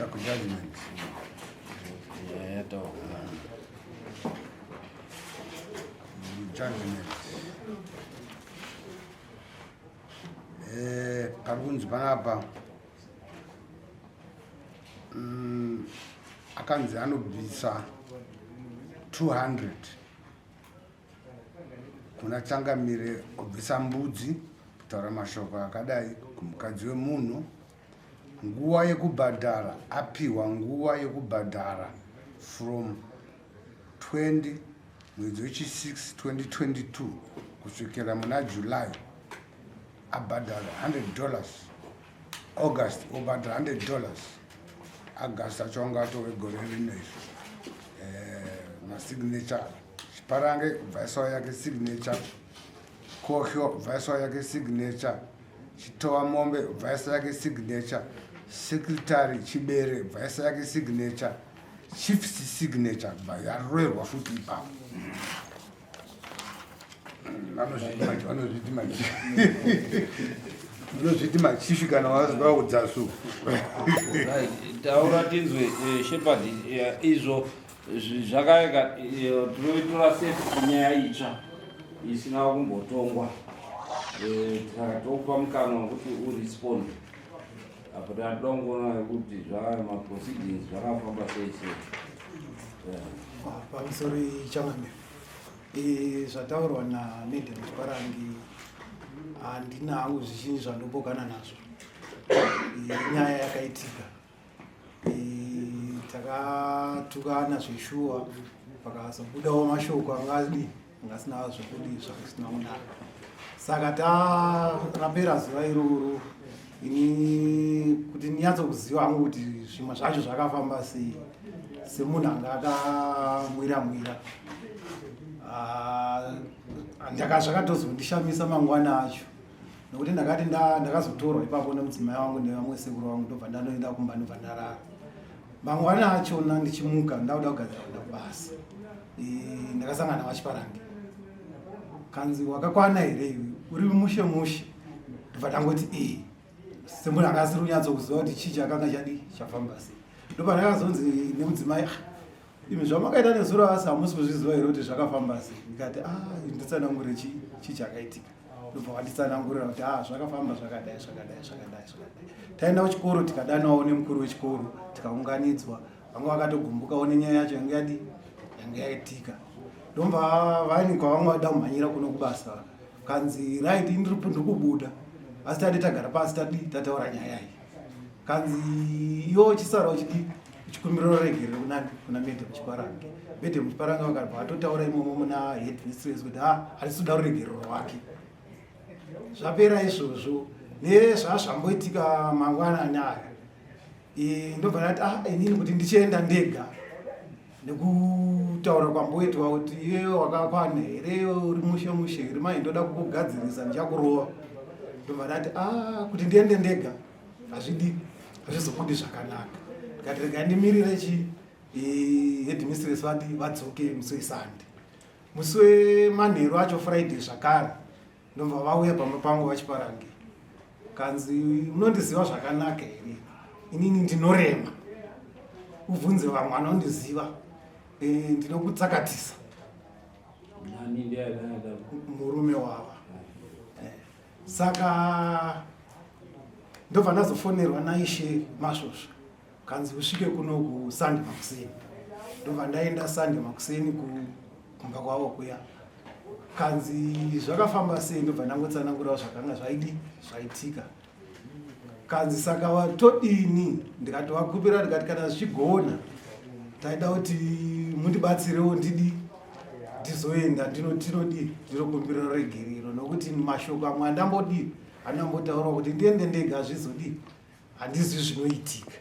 Toenda kujudgment. Yataurwa. Judgment. Eh, pari kunzi panapa akanzi anobvisa 200 kuna Changamire, kubvisa mbudzi, kutaura mashoko akadai kumukadzi wemunhu. Nguva yekubhadhara apiwa nguva yekubhadhara from 20 mwedzi wechi6 2022 kusvikira muna July abhadhara $100, August obhadhara $100, August acho anga atove gore rino izvi. Masignature Chiparange bvaisawo yake signature, Kohyo bvaisawo yake signature, Chitowa Mombe bvaisa yake signature, Secretary Chibere bvaisa yake signature, Chief's signature bva yaroerwa futi ipapo. Vanozviti machifi kana vaudzasu. Taura tinzwe, Shepard, izvo zvakaeka tinoitora senyaya itsva isina kumbotongwa, saka tokupa mukana wekuti urespond apo tatoda kungoona kuti maproceedings zvakafamba sei sei. Pamusoro, Changamire, zvataurwa naMadam Chiparangi handina hangu zvizhinji zvandopokana nazvo. Inyaya yakaitika, takatukana zveshuwa, pakazobudawo mashoko angadi angasina zvokudi zvakusina kunaka. Saka tarapera zuva iroro, ini kuti ndinyatsokuziva hangu kuti zvimwe zvacho zvakafamba sei, semunhu anga akamwira mwira, ndaka zvakatozondishamisa mangwana acho, nokuti ndakati ndakazotorwa ipapo nemudzimai wangu nevamwe sekuru vangu, ndobva ndanoenda kumba, ndobva ndarara. Mangwana achona ndichimuka ndakuda kugadzira kuenda kubasa, ndakasangana vaChiparange, kanzi, "Wakakwana here iwe? Uri mushe mushe?" Ndobva ndangoti ee, semunhu anga asiri kunyatsokuziva kuti chii chakanga chadi chafamba sei. Ndobva ndakazonzi nemudzimai, "Ah, imi zvamakaita nezuro, asi hamusi kuzviziva here kuti zvakafamba sei?" Ndikati, "A, nditsanangure chii chakaitika?" Ndobva vanditsanangurira kuti, "A, zvakafamba zvakadai, zvakadai, zvakadai, zvakadai." Taenda kuchikoro, tikadanawo nemukuru wechikoro, tikaunganidzwa. Vanga vakatogumbukawo nenyaya yacho yanga yadi yanga yaitika. Ndomva vanikwa vamwe vada kumhanyira kuno kubasa, kanzi, "Right, ndiri kubuda, asi tadi tagara pasi, tadi tataura nyaya iyi." Kanzi, "Iwo chisara uchidi uchikumbira ruregerero kunani? Kuna Madam Chiparange." Madam Chiparange vakabva vatotaura imomo muna head mistress kuti ha, hatisi kuda ruregerero rwake. Zvapera izvozvo nezvazvamboitika mangwanani aya, ndobva ndati, "Ah, inini kuti ndichienda ndega nekutaura kwamboitwa kuti iye wakakwana here, uri mushe mushe here, mai ndoda kukugadzirisa, ndichakurova," ndobva ndati, "A, kuti ndiende ndega hazvidi, hazvizobudi zvakanaka." Ndikati, "Regai ndimirire chi headmistress vadi vadzoke musi weSunday." Musi wemanheru acho, Friday zvakare, ndobva vauya pamba pangu vaChiparange, kanzi, "Unondiziva zvakanaka here? Inini ndinorema, ubvunze vamwe vanondiziva, ndinokutsakatisa." Nani ndiye anada? Murume wava. Saka ndobva ndazofonerwa naishe Masvosva, kanzi, "Usvike kuno kuSunday makuseni." Ndobva ndaenda Sunday makuseni kumba kwavo kuya. Kanzi, "Zvakafamba sei?" Ndobva ndangotsanangurawo zvakanga zvaidi zvaitika. Kanzi, "Saka watodini?" Ndikati vakupira, ndikati, "Kana zvichigona, taida kuti mundibatsirewo, ndidi ndizoenda tinodi ndinokumbira ruregerero, nokuti mashoko amwe andambodi andambotaurwa, kuti ndiende ndega hazvizodi, handizivi zvinoitika."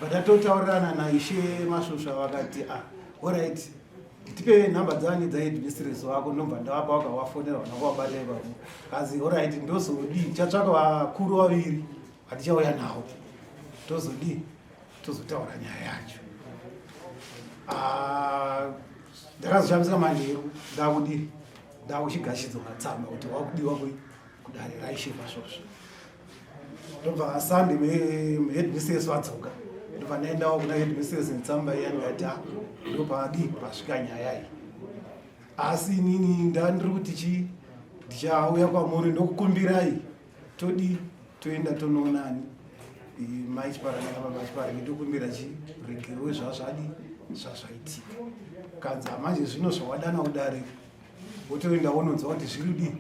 But atotaurirana naishe Masvosva, vakati, "Ah, alright, tipe nhamba dzani dzaheadmistress wako." Ndobva ndavapa, vakavafonera, vana kuvabata ipapo. Kazi, "Alright, ndozodii? Ndichatsvaka vakuru vaviri vatichauya navo, tozodii, tozotaura nyaya yacho." Ah, ndakazoshamisika manheru ndakudii ndakuchigashidzwa matsamba kuti wakudiwa kudare raishe Masvosva. Ndobva Sunday headmistress vadzoka, ndobva Ndobva ndaendawo kuna headmistress netsamba iya ndikati ah, ndopadii pasvika nyaya iyi. Asi inini ndandiri kuti chii ndichauya kwamuri ndokukumbirai todii toenda tonoonani mai Chiparange nababa Chiparange tokumbira chi regerwe zvazvadi zvazvaitika. Kanzi manje zvino zvawadana kudare wotoenda wononzwa kuti zviri dii.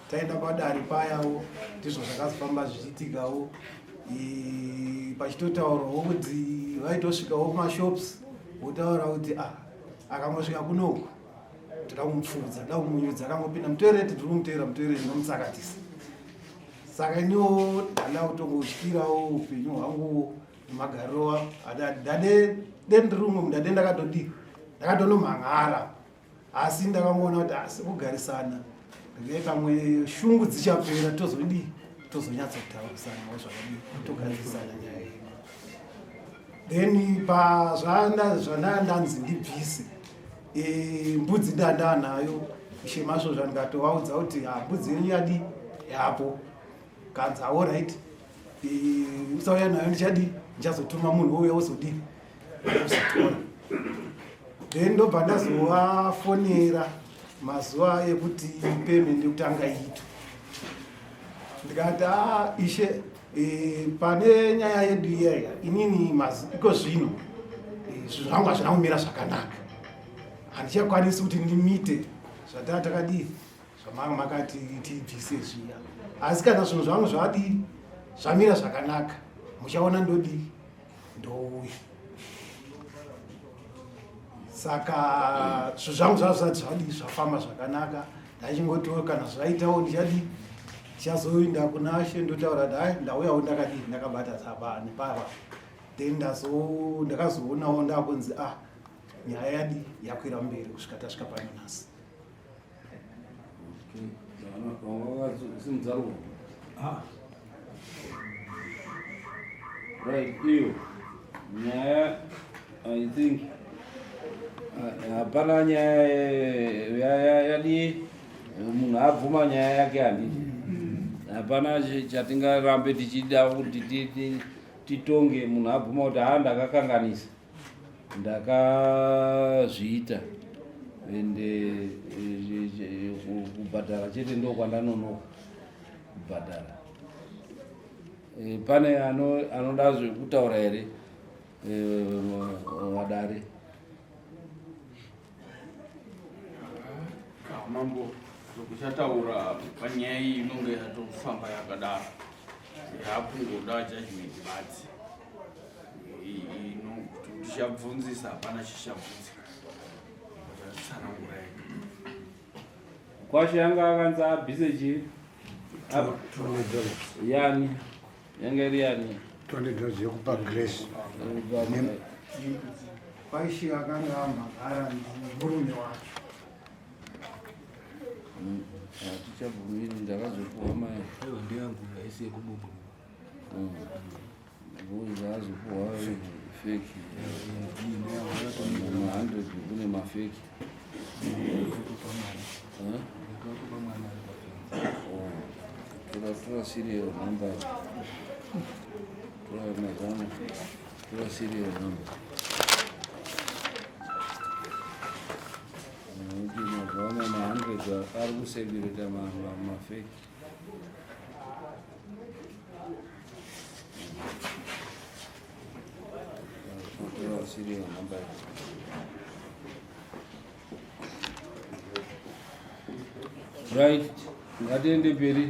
Taenda padare payawo ndizvo zvakazofamba zvichiitikawo pachitotaurwawo kuti vaitosvikawo kumashops votaura kuti ah akangosvika kunoku toda kumupfuudza toda kumunyudza akangopinda mutoireti tiri kumuteera mutoireti nomutsakatisa. Saka iniwo ndanda kutongotyirawo upenyu hwangu nemagariro ndade ndiri umwe ndade ndakatodii ndakatonomhan'ara asi ndakangoona kuti asi kugarisana regai pamwe shungu dzichapera tozodii tozonyatsotaurisanawo zvakadii togarisana nyaya iyi. Then pazvanda ndanzi ndibvise mbudzi ndanda nayo ishe Masvosva ndikatovaudza kuti mbudzi yenyu yadii yapo. Kanzi alright usauya nayo ndichadii ndichazotuma munhu ouya wozodii uzotora. Then ndobva ndazovafonera mazuva ekuti payment yekutanga iitwe. Ndikati ishe pane nyaya yedu iya iya inini iko zvino zvinhu zvangu hazvina kumira zvakanaka, handichakwanisi kuti ndimite zvataa takadii zvamanga makati tibvise zviya, asi kana zvinhu zvangu zvadii zvamira zvakanaka muchaona ndodii ndouya. Saka zvinhu zvangu zvazvisati zvadii zvafamba zvakanaka, ndachingotiwo kana zvaitawo ndichadii ndichazoenda kuna She ndotaura kuti hai ndauyawo ndakadii ndakabata tsaba nepava. Then ndakazoonawo ndakunzi nyaya yadii yakwira mberi kusvika tasvika pano nhasi. Right, iyo nyaya I think hapana nyaya yadii munhu abvuma nyaya yake handiti hapana chatingarambe tichida kuti titonge munhu abvuma kuti haa ndakakanganisa ndakazviita ende kubhadhara chete ndo kwandanonoka kubhadhara. Pane anoda zvekutaura here vadare? Mambo zvokuchataura panyaya iyi inonge yatofamba yakadaro, yakungoda judgment badzi tichabvunzisa hapana chichabvunzika tsanangura yega. Kwashe yanga akanzi abvise chii? Yani yanga iri yani $20 yekupa Grace. Kwaishe akanga amhangara murume wacho. Hatichabvumiri ndakazopuwa mai. Aiwa ndeyangu haisi yekububu. Ndakazopuwa fake. Ma100 kune mafeki. Tora serial number. Tora mazana. Tora serial number. Mazuva ma100 ari kusecurita mafeki. Tora serial number. Right, ngatiende mberi.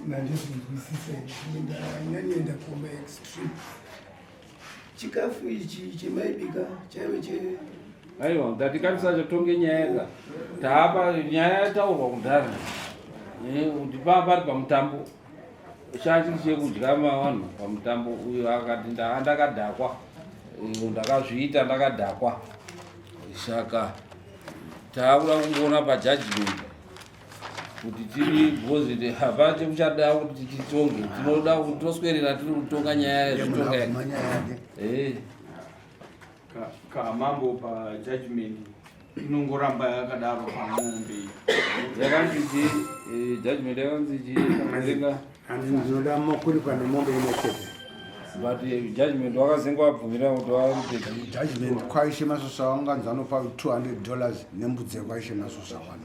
Nandizvinzwisise ndanyanyenda kuma extreme. Chikafu ichi chemaibika chaive che Aiwa, ngatikatisachatonge nyaya ka. Taapa nyaya yataurwa kudhara. Kuti paa pari pamutambo. Chachiri chekudya mavanhu pamutambo uyo akati ndakadhakwa. Ndakazviita ndakadhakwa. Saka taakuda kungoona pajudgment kuti tiri because hapana chekuchada kuti titonge, tinoda kuti toswerera tiri kutonga nyaya yezvitonga yake. Kamambo pajudgment inongoramba yakadaro pamombe. Yakanzi chi judgment yakanzi chi verenga. Hanzi ndinoda kuripwa nemombe imwe chete. But eh, judgment wakazenge wabvumira kuti warupe. Judgment kwaishe Masvosva wanganzi anopa 200 dollars nembudzi yekwaishe Masvosva wani.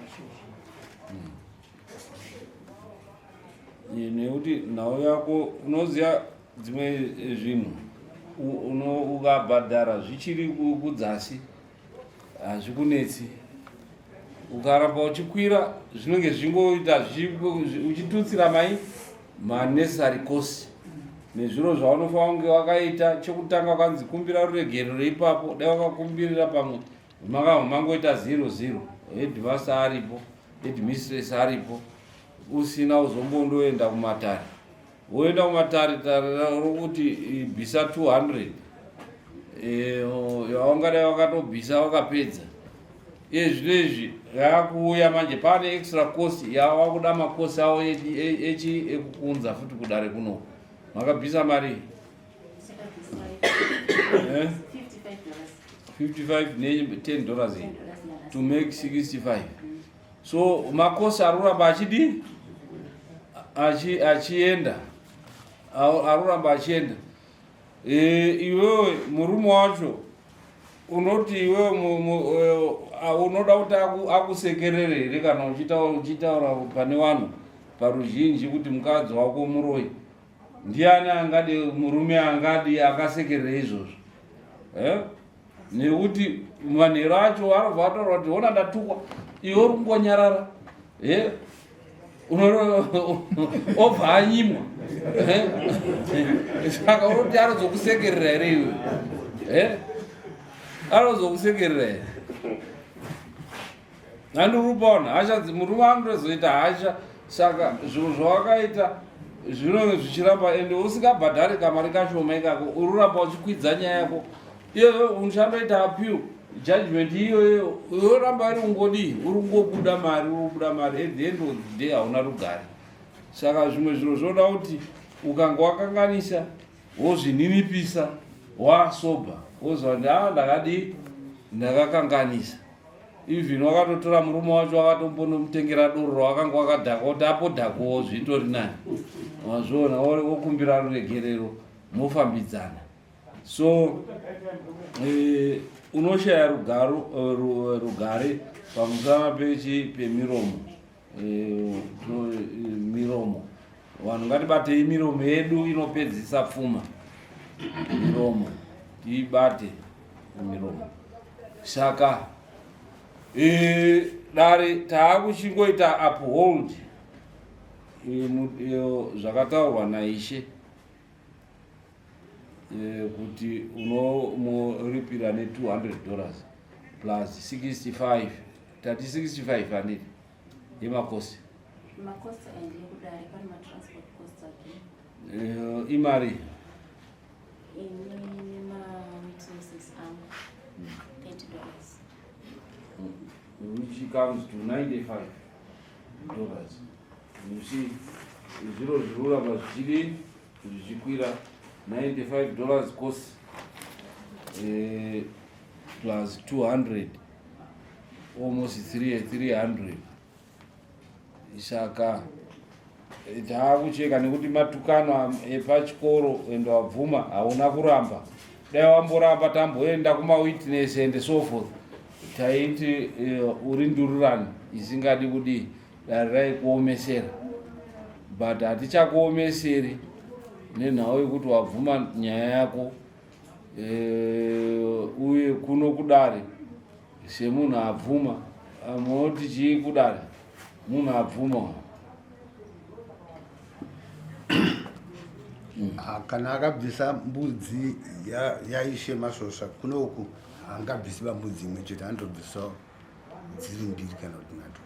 Hmm. Nekuti nhau yako unoziva dzimwe eh, zvinhu ukabhadhara zvichiri kudzasi hazvikunetsi ukaramba uchikwira zvinenge zvichingoita uchitutsira mai manecessary cost nezviro zvaunofanira kunge wakaita chekutanga wakanzi kumbira ruregerero ipapo dai wakakumbirira pamwe makabva mangoita zero zero headmaster aripo headmistress aripo usina uzombondoenda kumatare woenda kumatare tare rokuti bvisa 200 eh, yawangadai wakatobvisa wakapedza iye zvino izvi yakuuya manje pane extra cost yawakuda makosi avo echi ekukunza futi kudare kuno makabvisa mari eh? 55 ne 10 dollars to make 65 so makosi ari kuramba achidii achienda ari kuramba achienda e, iwewe murume wacho unoti iwewe e, unoda kuti akusekerere here kana uchitaura pane vanhu paruzhinji kuti mukadzi wako muroyi ndiani angadi murume angadi akasekerere izvozvo eh? nekuti manhero acho anobva ataura kuti hona ndatukwa iwe uri kungonyarara e obva anyimwa saka unoti anozokusekerera here iwe e anozokusekerera here Handirupaona hasha murume anotozoita hasha saka zviro zvawakaita zvinonge zvichiramba ende usingabhadhari kamari kashoma ikako uri uramba uchikwidza nyaya yako iyoyo uchandoita appeal judgment iyoyo yoramba iri kungodii uri kungobuda mari uri kubuda mari at the end of the day hauna rugare saka zvimwe zviro zvinoda kuti ukanga wakanganisa wozvininipisa wasobha woziva kuti a ah, ndakadii ndakakanganisa Even wakatotora murume wacho wakatombonomutengera doro rawakanga wakadhakwa kuti apodhakwawo zvitori nani wazviona wokumbira ruregerero mofambidzana so eh, unoshaya rugaro eh, rugare pamusana pechi pemiromo eh, miromo vanhu ngatibatei miromo yedu inopedzisa pfuma miromo tiibate miromo saka e, dare taakuchingoita uphold e, e, zvakataurwa naishe e, kuti unomuripira ne200 dollars plus 65 tati 65 handiti yemakosi imari Ini nemawitnesses angu 30 dollars. Which comes to 95 dollars. You see, zviro zviri kuramba zvichidii zvichikwira 95 dollars cost eh, plus 200 almost 300 saka taakucheka nekuti matukano epachikoro and wabvuma hauna kuramba dai wamboramba tamboenda kumawitness and so forth taiti uh, uri ndururani isingadi kudii dare raikuomesera but hatichakuomeseri nenhau yekuti wabvuma nyaya yako uh, uye kuno kudare Semunhu abvuma munoti chii kudare munhu abvuma ah, kana akabvisa mbudzi yaishe masvosva kuno uku haangabvisi bambudzi imwe chete anotobvisawo dziri mbiri kana kuti nhatu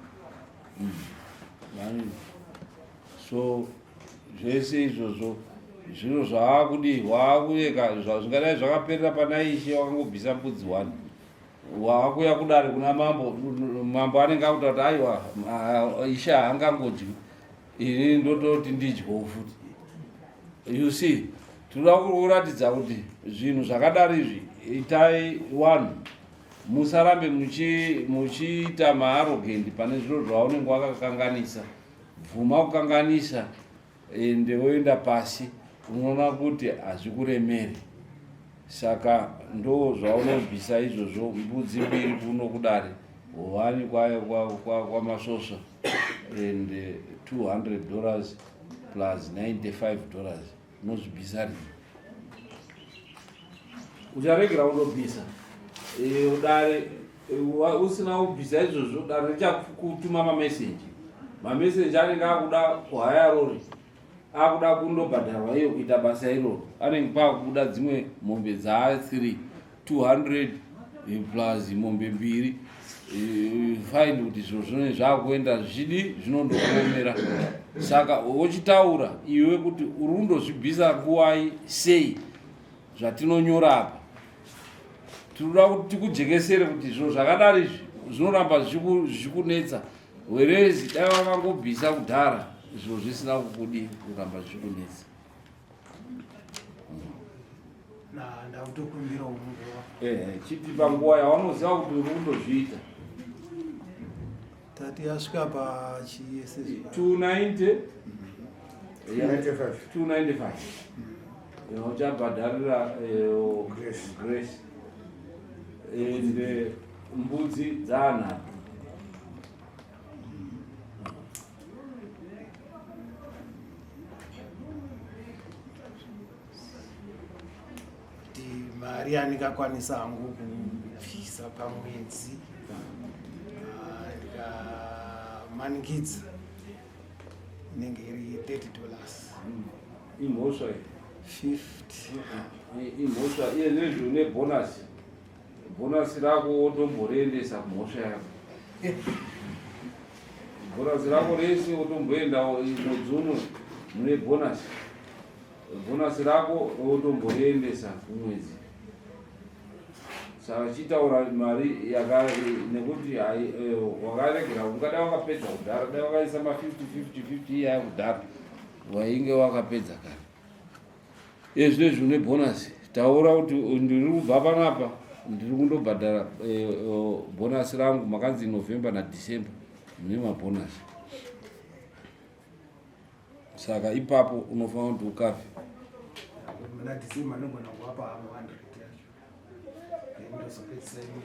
mm. so zvese izvozvo zviro zvaakudii waakuyeka zvingadai zvakaperera pana ishe wakangobvisa mbudzi one Waakuya kudare kuna mambo, mambo anenge akuta kuti aiwa ishe haangangodyi ini ndototi ndidyewo futi. You see, tinoda kuratidza kuti zvinhu zvakadaro izvi itai one musarambe muchiita maarrogant pane zviro zvaunenge wakakanganisa. Bvuma kukanganisa. Ende woenda pasi unoona kuti hazvikuremeri. Saka ndo zvaunobvisa izvozvo, mbudzi mbiri kuno kudare, hwani kwaMasvosva and 200 dollars plus 95 dollars unozvibvisa rini? Ucharegera kundobvisa dare usina kubvisa izvozvo, dare richakutuma mameseji. Mameseji anenge akuda kuhaya rori, akuda kundobhadharwa iyo kuita basa iroro. Anenge pakubuda dzimwe mombe dza 3 200 plus mombe mbiri. Find kuti zviro zvinenge zvakuenda zvichidi zvinondokuomera. Saka wochitaura iwe kuti uri kundozvibvisa nguwai, sei. Zvatinonyora apa, tinoda kuti tikujekesere kuti zviro zvakadari izvi zvinoramba zvichikunetsa, werezi dai wakangobvisa kudhara zviro zvisina kukudi kuramba zvichikunetsa. Ndakutokumbirawo nguva. Chitipa nguva yawanoziva kuti uri kundozviita. Tati yasvika pachiyese 290, 295 uchabhadharira Grace and mbudzi dzaanhatu. Kuti mari yandingakwanisa hangu kubvisa pamwedzi, ndikamanikidza, inenge iri $30. Imhosva iyi. 50. Imhosva iye nezvi une bonus. Bonus rako wotomboreendesa kumhosva yako. Bonus rako rese wotomboenda mwedzi uno mune bonus. Bonus rako wotomboreendesa kumwedzi. Saka chitaura mari yaka nekuti wakaregera, ungadai wakapedza kudhara, dai wakaisa ma 50 50 50 iyaya kudhara, wainge wakapedza kare. Iye zvinezvi une bonus, taura kuti ndiri kubva panapa, ndiri kundobhadhara bonus rangu. Makanzi November naDecember mune mabonus, saka ipapo unofanira kuti ukafe. Muna December anogona kuvapa hangu 100 yacho, then ndozopedzisa imwe.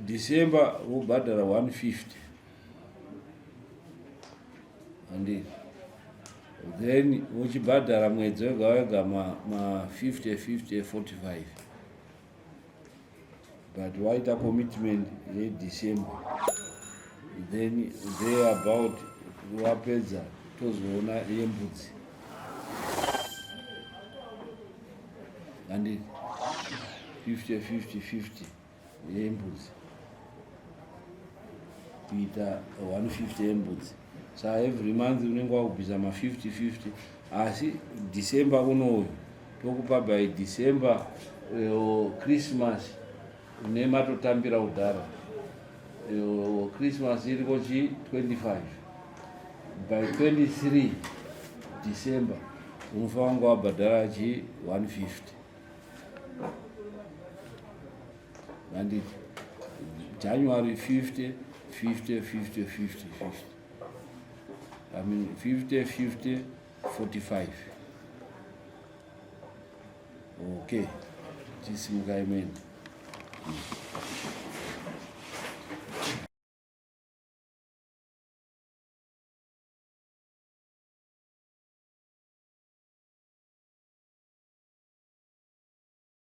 December wobhadhara 150, handiti? Then wochibhadhara mwedzi wega wega ma 50 50 45, but waita commitment yeDecember, then there about wapedza, tozoona yembudzi, handiti? 50 50 50 yembudzi kuita 150 yembudzi. Saka every month unenge wakubvisa ma50 50, asi December unoyu tokupa by December, Christmas une matotambira kudhara. Christmas iriko chi 25, by 23 December unofanira kunge wabhadhara chi 150, handiti? January 50 50 50 50 50, I mean 50 50 45. Okay, tisimuka imene.